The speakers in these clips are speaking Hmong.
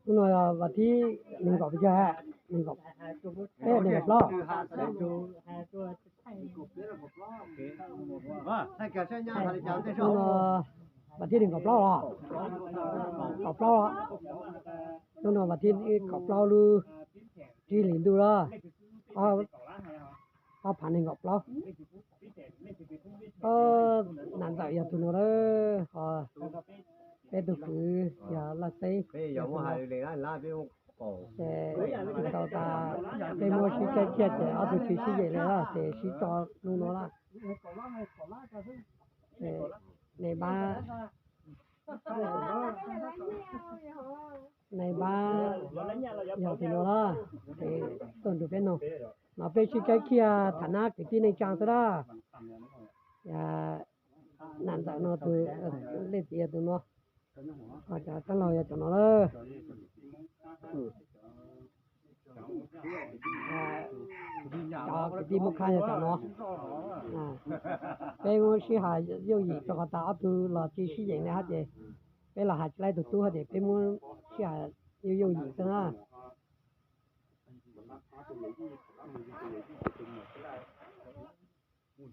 Hnub no yog vas thib nees nkaum peb, nees nkaum peb, nees nkaum plaub. Hnub no vas thib nees nkaum plaub los, kaum plaub los. Hnub no vas thib kaum plaub lub tsib hlis ntuj los, ob phav nees nkaum plaub. Nam ntxawm yog tus no lawm, ho peb tug kwv yog Laj Xeeb. Tau tas peb muab sib caij kiag ces ob tug tsis sib yeem li lawm ces sib tso hnub no lawm. Nais npab, nais npab yog tus no lawm, ces tuaj nrug peb noog. No peb sib caij kiag tham nab kwv tij neej tsaa xwb lawm. Nam ntxawm no tus, leej txiv yog tus no, ho cov tij laug yog cov no lawm. Cov kwv tij muab khab yog cov no. Peb muab sib hais yooj yim rau qhov tas ob tug los tsis sib yeem li hab ces peb los hais tsis laib tus tub hab ces peb muab sib hais yooj yooj yim xwb na.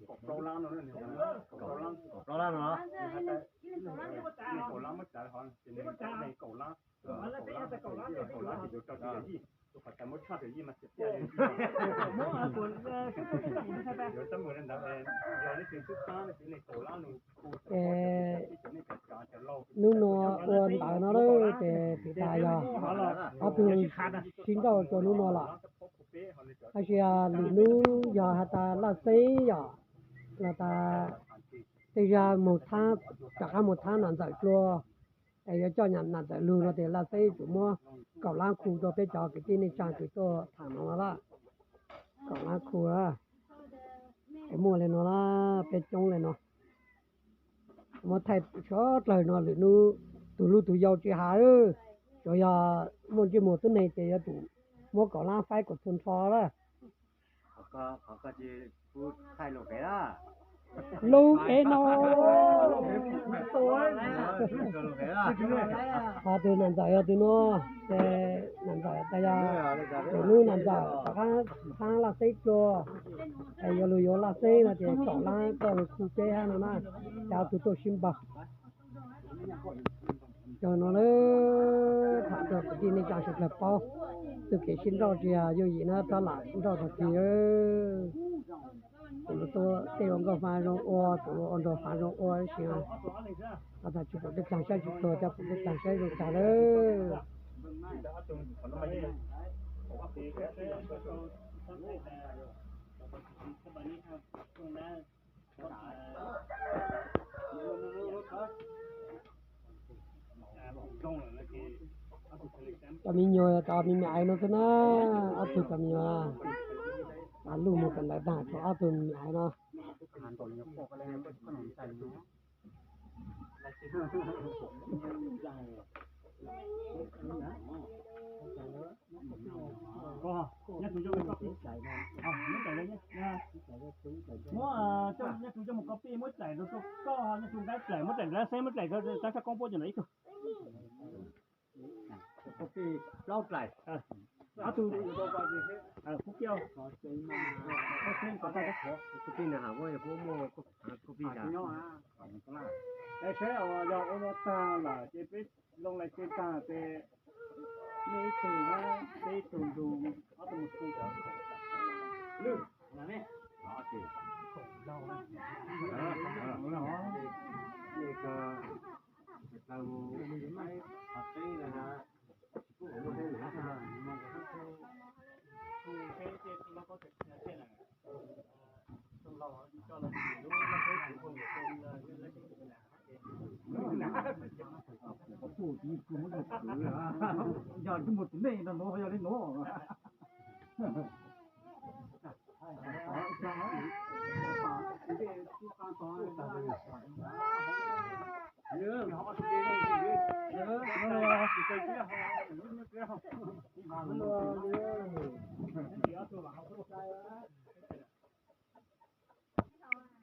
Kaum plaub lab no, kaum lab muab txawv hov, kaum lab ces yuav rau tsis yog yij, tus qhov txawv muab tshaj tsis yog yij mas tsis tiaj li. Yuav tab mus li ntawd, yog leej twg xub xab no ces kaum lab no. Hnub no ua ntawv no lawm ces piv tas yog ob tug sib nrauj rau hnub no los, tab sis lwm hnub yog has tas Laj Xeeb yom, los tas tej zag moog thaab, rov qab moog thaab nam ntxawm dlua, es yuav coj nam ntxawm lug no ces Laj Xeeb yuav tsum muab kaum lab khu rau peb cov kwv tij neej tsaa kws tuaj tham no lawm. Kaum lab khu, es muaj li no lawm, peb coob li no. Muab thaij suav dlawg no, lwm hnub tus hlub tus yau tsis has, tsuas yog muaj ntsej muag tub neeg ces yuav tsum muab kaum lab faib kaum txhua nrho lawm. Lub kev no, ho tus nam ntxawm yog tus no, ces nam ntxawm tas yog, lwm hnub nam ntxawm rov qab thaab Laj Xeeb dlua, es yuav lug yuav Laj Xeeb no ces kaum lab koj lug khu peb hab no na, ces ob tug tuaj sib npawg. Cov no lawm, tham rau kwv tij neej tsaa sawv dlawg paub, txuj kev sib nrauj tsis yog yooj yim na, txhob lam nrauj tag kis. Kuv lug tuaj tej ua nkauj faav zoo ua, kuv lug ua nraug faav zoo ua tab sis mas has tas tsis pum tej tag saib tsis txuag, coj pum tej tag saib zoo tag lawm. Cov me nyuam, cov me me aiv no xwb na, ob tug cov me nyuam, luj moog kawm ntawv tag tshuav ob tug me me aiv no. Muab, nyob tus coj mus copy muab tlaim rau koj, nyob tus nqaib tlaim muab tlaim rau Laj Xeeb, muab tlaim rau tab sab koob puab cov no ib tug. Copy plaub tlaim. Ob tug, Phub Kiaj, Laj Xeeb, copy na, muab copy na. Es saib yog ua no tag lawm ces peb loo lais ces tag ces nej ib tug hab peb ib tug nrug ob tug mus tu cov lwj. Yog tus mus tus nej no nuav yog li nuav.